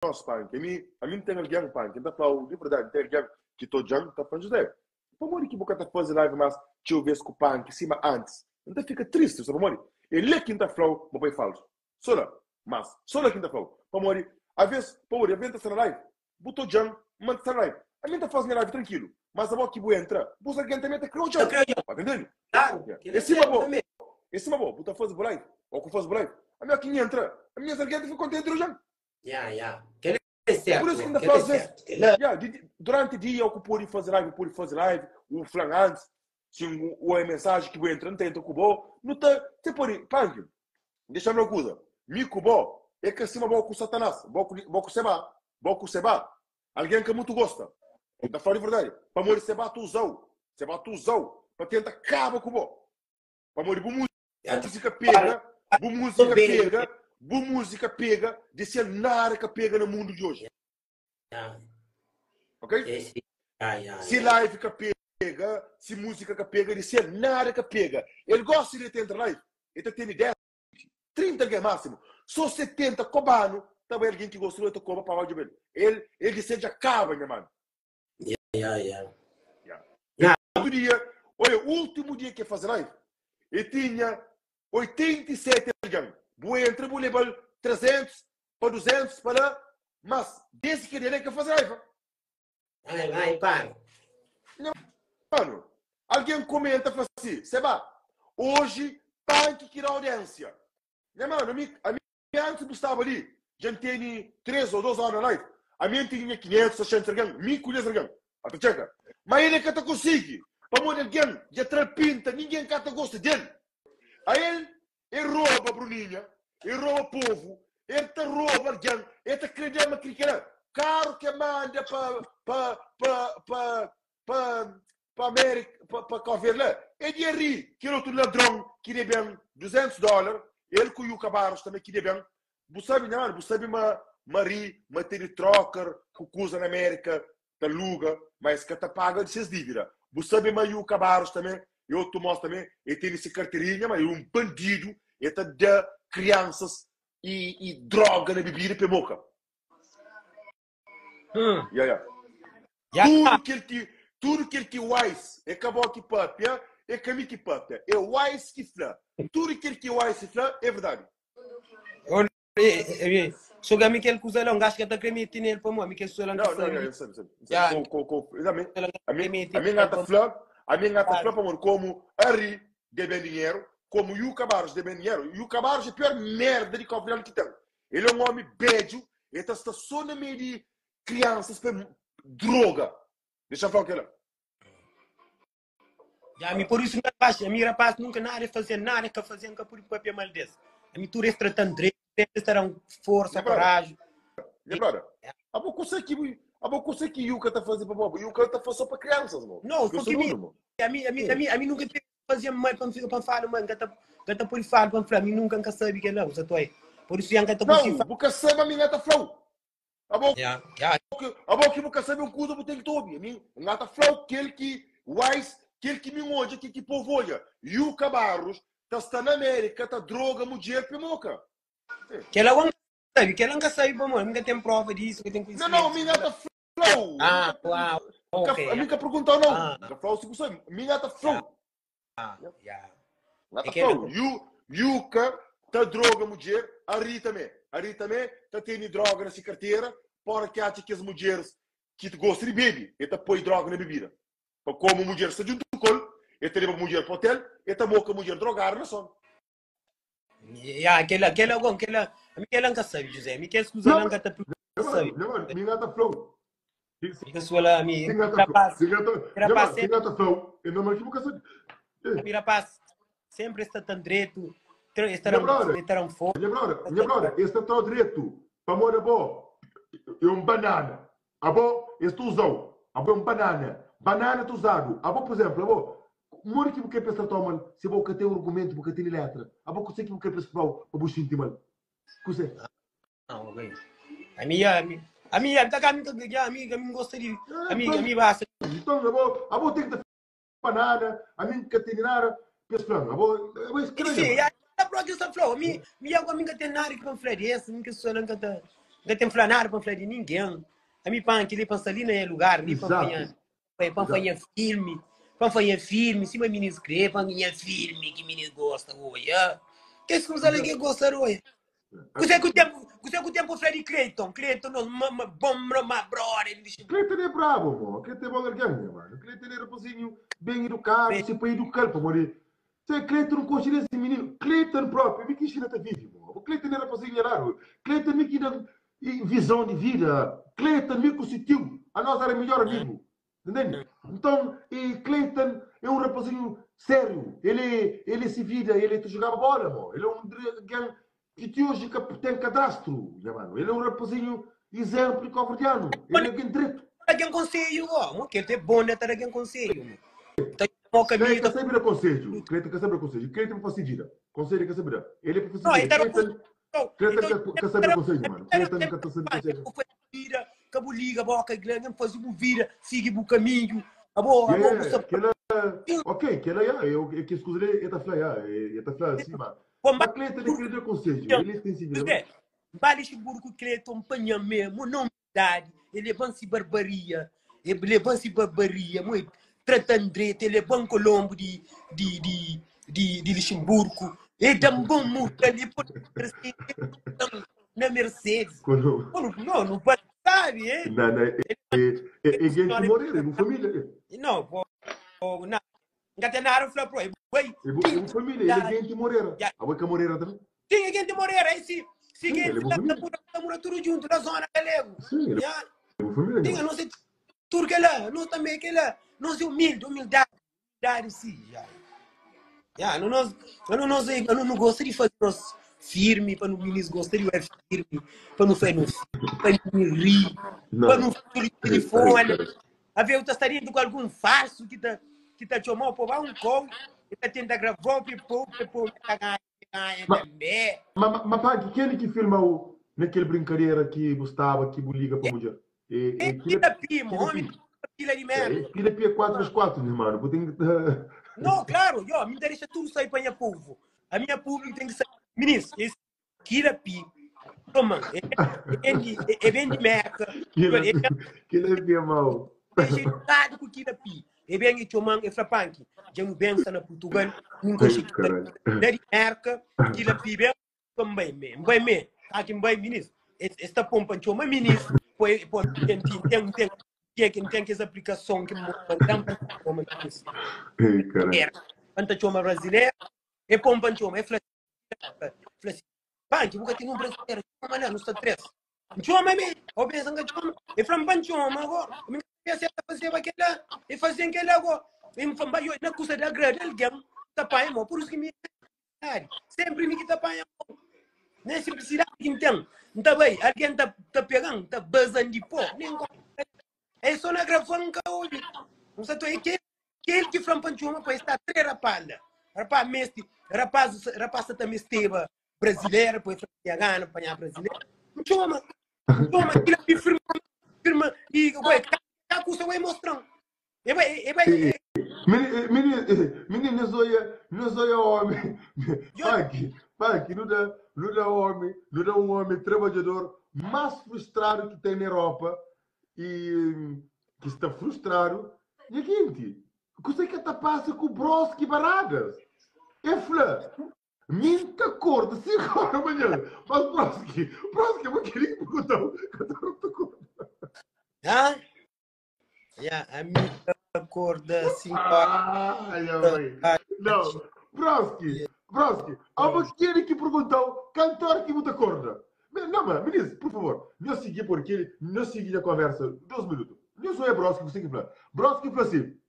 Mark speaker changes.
Speaker 1: Nos, Panki, ami, ami N ten algen, Panki, N ta fla-u di verdadi, N ten algen ki ta odja-m, ta fla-m, José, pamodi ki bu ka ta faze live más txeu bês ku Panki sima antis? N ta fika tristi, bu sabe pamodi? É la ki N ta fla-u ma bo é falsu. Sô la. Mas, sô la ki N ta fla-u. Pamodi, avês, pamodi, avês N ta sta na live, bu ta odja-m ma N ta sta na live. Ami N ta faze nha live trankilu, mas abo ki bu entra, bus algen tanbê ta krê
Speaker 2: Ta
Speaker 1: odja-u.
Speaker 2: krê odja-u.
Speaker 1: Ba ta ntende?
Speaker 2: Klaru,
Speaker 1: Yeah.
Speaker 2: kel-la
Speaker 1: É
Speaker 2: é
Speaker 1: sima
Speaker 2: sértu
Speaker 1: bo,
Speaker 2: tanbê.
Speaker 1: é sima bo, bu ta faze bu live, ô ku faze bu live, ami óki N entra, ami nhas algen ta fika kontenti di odja-m.
Speaker 2: Ya, ya. Kel é
Speaker 1: É por
Speaker 2: certo,
Speaker 1: isso que N ta
Speaker 2: kel
Speaker 1: fla
Speaker 2: é
Speaker 1: às vezes,
Speaker 2: certo. Kel
Speaker 1: ya, di, di, durante dia o ku pode faze live, pode faze live, u flan antes, si u, u é mensagem ki bu entra, N ta entra ku bo, nu ta, te pode, Panki, dexa-m fla un kuza, mi ku bo é ka sima bo ku Satanás, bo ku, bo ku Seba, bo ku Seba, algen ka mutu gosta, N ta fla di verdadi, pamodi Seba ta uza-u, Seba ta uza-u pa tenta kaba ku bo, pamodi bu múzika pega, bu múzika pega, bu múzika pega, di ser nada ka pega na mundu di oji. Ok? Si live ka pega, si múzika ka pega, di ser nada ka pega. El gosta di ta entra live, el ta tene 10, 30 algen másimu. So 70 kobanu ta bai algen ki gosta di el ta koba pa odja bel. El, el di ser dja kaba, nha manu.
Speaker 2: Ya, ya.
Speaker 1: Ya.
Speaker 2: Nah.
Speaker 1: Outro dia, olha, último dia que faz live, eu tinha 87 alguém. Bu entra, bu leva 300 para 200 para lá, mas desde que ele que faz live.
Speaker 2: Ai, ai, para.
Speaker 1: Nha mano, alguém comenta, fala assim, Seba, hoje tanque que dá audiência. Nha mano, ami, ami antes bu staba li, dja N tene 3 ou 2 ora na live, ami N tinha 500, 600 algen, mi ku 10 algen, a ta txeka. Ma el e ka ta konsigi, pamodi algen dja tra-l pinta, ningen ka ta gosta del. A el, el roba Bruninha, el roba povu, el ta roba algen, el ta kre da ma kre kela. Karu ke manda pa, pa, pa, pa, pa pa Amérika, pa, pa Cabo Verde la, é di ri kel otu ladron ki debe-m 200 dólar, el ku Yuka Barros tanbe ki debe-m. Bu sabe, nha manu, bu sabe ma ma ri, ma tene troker ku kuza na Amérika ta luga, ma es ka ta paga di ses dívida. Bu sabe ma Yuka Barros tanbe, é otu mos tanbe, el tene se karteirinha, ma el é un bandidu, el ta da kriansas i, i droga na bibida pa e moka.
Speaker 2: Hum.
Speaker 1: Ya, ya.
Speaker 2: Ya.
Speaker 1: Tudu kel ki, tudu kel ki Wise, é ka bo ki papia, é ka mi ki papia, é Wise ki fla. Tudu kel ki Wise fla é verdadi.
Speaker 2: Ô, eh, eh, eh, Soga mi kel kuza la, un gajo ka ta kre mete nel pamodi mi kel kuza la
Speaker 1: Não,
Speaker 2: nka
Speaker 1: não,
Speaker 2: sabe.
Speaker 1: ya, eu sabe, sabe.
Speaker 2: Ya,
Speaker 1: Ko, ko, ko, a mi,
Speaker 2: ela
Speaker 1: a mi,
Speaker 2: kre mete
Speaker 1: a mi
Speaker 2: nel
Speaker 1: ngata
Speaker 2: pamodi.
Speaker 1: fla, a mi ngata fla pamodi komu Ari deben dinheru, komu Yuka Barros deben dinheru. Yuka Barros é pior merda di Cabo Verdeano ki ten. El é un omi bedju, el ta sta so na meiu di kriansas pa droga. Dexa-m fla-u kel-la.
Speaker 2: Ya, mi por isu N ka faxi. Ami rapaz nunka nada es faze-m, nada es ka faze-m, N ka pudi papia mal des. Ami tudu es trata-m dretu, senpri es ta da-m forsa,
Speaker 1: Nha brother,
Speaker 2: koraji.
Speaker 1: nha brother, abo kuse ki abo kuse ki Yuka ta faze pa bo? Yuka ta faze so pa kriansas, mo.
Speaker 2: No,
Speaker 1: Ki
Speaker 2: so ki mi,
Speaker 1: saludu, mo.
Speaker 2: ami, ami, ami, ami nunka ten faze-m mal pa N fika pa N fala mal, N ka ta, N ka ta pudi fala pa N fla, ami nunka N ka sabe kel-la, bu sa toi. Por isu ya N ka ta konsigi
Speaker 1: Nau,
Speaker 2: fala.
Speaker 1: bu ka sabe, ami N ka ta fla-u. Abo
Speaker 2: Ya, ya.
Speaker 1: ki, abo ki bu ka sabe un kuza, bu ten ki ta obi. Ami N ka ta fla-u kel ki wise, kel ki mi N odja, kel ki povu odja. Yuka Barros ta sta na Amérika ta droga mudjer pe moka.
Speaker 2: Kel-la N ka sabe, kel-la N ka sabe pamodi mi ka ten prova disu, ka ten
Speaker 1: Não, não,
Speaker 2: konhisimentu.
Speaker 1: mi N ka ta fla-u.
Speaker 2: Ah, uau,
Speaker 1: N ka,
Speaker 2: ok.
Speaker 1: ami N ka perguntau nau.
Speaker 2: Ah.
Speaker 1: N ka fla-u si bu sabe. Mi N ka ta fla-u.
Speaker 2: Ya, ya.
Speaker 1: N ka
Speaker 2: É
Speaker 1: ta
Speaker 2: kel-la.
Speaker 1: fla-u. Yu, Yuka ta droga mudjer, Ari tanbe. Ari tanbe ta tene droga na si kartera, pora ki atxa kes mudjeris ki ta gosta di bebe, e ta poi droga na bebida. Pa komu mudjer sta djuntu ku el, e ta leba mudjer pa otel, e ta moka mudjer drogadu na sonu.
Speaker 2: Ya, kel-la, kel-la, gon, kel-la, ami kel-la N ka sabe, José. Ami kes kuza la N ka ta sabe.
Speaker 1: Nha mano, mi N ka ta fla-u.
Speaker 2: Mi ka sua la, ami,
Speaker 1: Si N ka ta
Speaker 2: rapaz,
Speaker 1: si N ka ta, nha
Speaker 2: rapaz,
Speaker 1: mano, si N ka ta fla-u, é normal ki bu ka sabe.
Speaker 2: ami rapaz, sempre es ta tan dretu, es ta
Speaker 1: Nha
Speaker 2: dan,
Speaker 1: brother,
Speaker 2: es ta dan forsa.
Speaker 1: nha brother, nha brother, es ta tra-u dretu, pamodi abo é un banana. Abo, es ta uza-u. Abo é un banana. Banana ta uzadu. Abo, pur izénplu, abo, modi ki bu krê pa es trata-u mal si abo ka ten argumentu, bu ka tene létra? Abo, kuzê ki bu krê pa es fla-u pa bu xinti mal? Kuzê?
Speaker 2: Ah, ok. Ami, ya, ami, ami, ya, ta ka, ami, ya, ami, ami gosta di, ami, ami basta.
Speaker 1: Nton, abo, abo ten ki ta pa nada, ami N ka tene nada pa es fla-m. Abo, abo é stranhu,
Speaker 2: Sim,
Speaker 1: mano.
Speaker 2: ya, ya, própi sa fla-u, ami, mi ya, ami ka ten nada ki pa N fla di es, mi ka sua la, N ka ta. N ka ten fla nada pa N fla di ningen. Ami pa N kili pa N sta li na nha lugar li pa N fanha
Speaker 1: Exato.
Speaker 2: pa N fanha
Speaker 1: Exato.
Speaker 2: filmi, pa N fanha filmi sima minis kre, pa N nha filmi ki minis gosta oia. Kes kuza la ke
Speaker 1: Exato.
Speaker 2: gosta di oia. Kuzê ku tempu, kuzê ku tempu fla di Cleiton? Cleiton nos ma, ma, bom ma brother di Luxemburgo.
Speaker 1: Cleiton é brabo, mo. Cleiton é bom algen, nha mano. Cleiton é rapazinho bem educado, se pa educal, pamodi se Cleiton não conxe desse menino, Cleiton próprio, mi ki ensina ta vive, mo. Cleiton é rapazinho nha lado. Cleiton mi ki da visão de vida. Cleiton mi ku si tio, a nós era melhor amigo. Entende? Então, e Cleiton é um rapazinho sério. Ele, ele se vida, ele te jogava bola, mo. Ele é um alguém que te hoje que tem cadastro, nha mano. Ele é um rapazinho exemplo de cabo-verdiano. Ele é alguém direito.
Speaker 2: Alguém conselho, ó. Mo que ele é bom, né? Tá alguém conselho, mo. Tá mo caminho,
Speaker 1: Cleiton
Speaker 2: tá
Speaker 1: sempre dá conselho. Cleiton quer saber conselho. Cleiton para fazer vida. Conselho quer saber. Ele é para fazer
Speaker 2: Não,
Speaker 1: vida.
Speaker 2: ele tá
Speaker 1: Cleiton, Cleiton
Speaker 2: Então,
Speaker 1: quer, quer saber conselho, mano. Cleiton nunca tá sabendo conselho.
Speaker 2: vida, ka bu liga boka igreja, faze bu vida, sigue bu caminho. Abo, abo,
Speaker 1: Yeah,
Speaker 2: bu sa
Speaker 1: kela, ok, kela ya, eu eu que escusa ele, ele tá falando, ya, ele tá falando assim, mas
Speaker 2: Bom,
Speaker 1: mas Cleiton ele queria dar conselho, ele tem sim vida.
Speaker 2: José, vale Luxemburgo Cleiton panha mesmo, não idade, ele é bom se barbaria, ele é bom se barbaria, muito tratando direito, ele é bom Colombo de, de, de, de, de Luxemburgo, ele dá um bom multa ali, pode crescer na Mercedes.
Speaker 1: Quando
Speaker 2: Não, não pode, sabe, hein?
Speaker 1: na na é é é gente Moreira, é família,
Speaker 2: Não, pô, não, não tem nada a falar, pô,
Speaker 1: é é família, ele é gente Moreira. A boca Moreira também.
Speaker 2: Tem gente Moreira, aí se se quem
Speaker 1: ele é família.
Speaker 2: tá tudo junto na zona galego.
Speaker 1: Sim, ele é família.
Speaker 2: Tem, não sei, tudo que lá, nós também que lá, nós é humilde, humildade, humildade sim, já. Já, não nós, não nós, não não gosta de fazer nós firme, para não meninos gosta de ser firme, para não fazer para não rir, para não fazer telefone. A ver, eu tá estaria com algum falso que tá que tá chamando, pô, vai um com, e tá tentando gravar, pô, pô, pô, tá ganhando também.
Speaker 1: Mas, mas, mas, quem é que filma o naquele brincadeira que gostava, que liga para mulher?
Speaker 2: É, é, pila pi, homem, pila de merda.
Speaker 1: É, pila pi é 4x4, meu mano. Tenho que...
Speaker 2: Não, claro, yo, me interessa tudo sair para minha povo. A minha público tem que sair. Ministro, esse Kira Pi, toma, é, é, é bem de merda.
Speaker 1: Kira Pi é mau.
Speaker 2: É com Kira Pi. É bem de chomang, é frapanque. Já me bença na Portugal, não consigo. De merda, Kira Pi bem, também, me. Bem, me. Aqui, bem, ministro. Esta pompa, choma, ministro. Pô, pô, tem, tem, tem, tem, tem que essa aplicação que me mandam para choma, ministro.
Speaker 1: Ei, caralho.
Speaker 2: Anta choma brasileiro, é pompa, choma, é fla, fla, Panchi, buka tem um brasileiro, chama lá, não está três. Chama me, ou pensa que chama, e fala pan chama agora. Me pensa fazer aquela, e fazer aquela agora. E me fala, eu na custa da grade alguém, tá pai, mo, por isso que me sempre me que tá pai, nem simplicidade que tem. Não bem, alguém tá tá pegando, tá bazando de pó, nem é só na gravação que ouve. Não sei, é que aquele que fala pan chama, pois está três rapaz. Rapaz, mestre, rapaz, rapaz tá mesteba brasileira, pois tinha gana apanhar brasileira. Chama, chama, aquilo que firma, firma, e ué, cá custa ué mostrando. E vai, e vai.
Speaker 1: Menino, menino, não sou eu homem. Aqui, aqui, não dá, não dá homem, não dá um homem trabalhador mais frustrado que tem na Europa e que está frustrado. E aqui, que que tá passa com Broski Baradas? É fla. Minta acorda, 5 horas da manhã. Mas Broski, Broski, eu vou querer perguntar.
Speaker 2: Hã? Yeah, a minha acorda 5 horas.
Speaker 1: Ai, mãe. Não, Broski, Broski, há uma que perguntou, cantor que muita acorda. Não, mas, menino, por favor, não segui porque não segui a conversa, 2 minutos. Não sou eu, Broski, você que fala. Broski falou assim.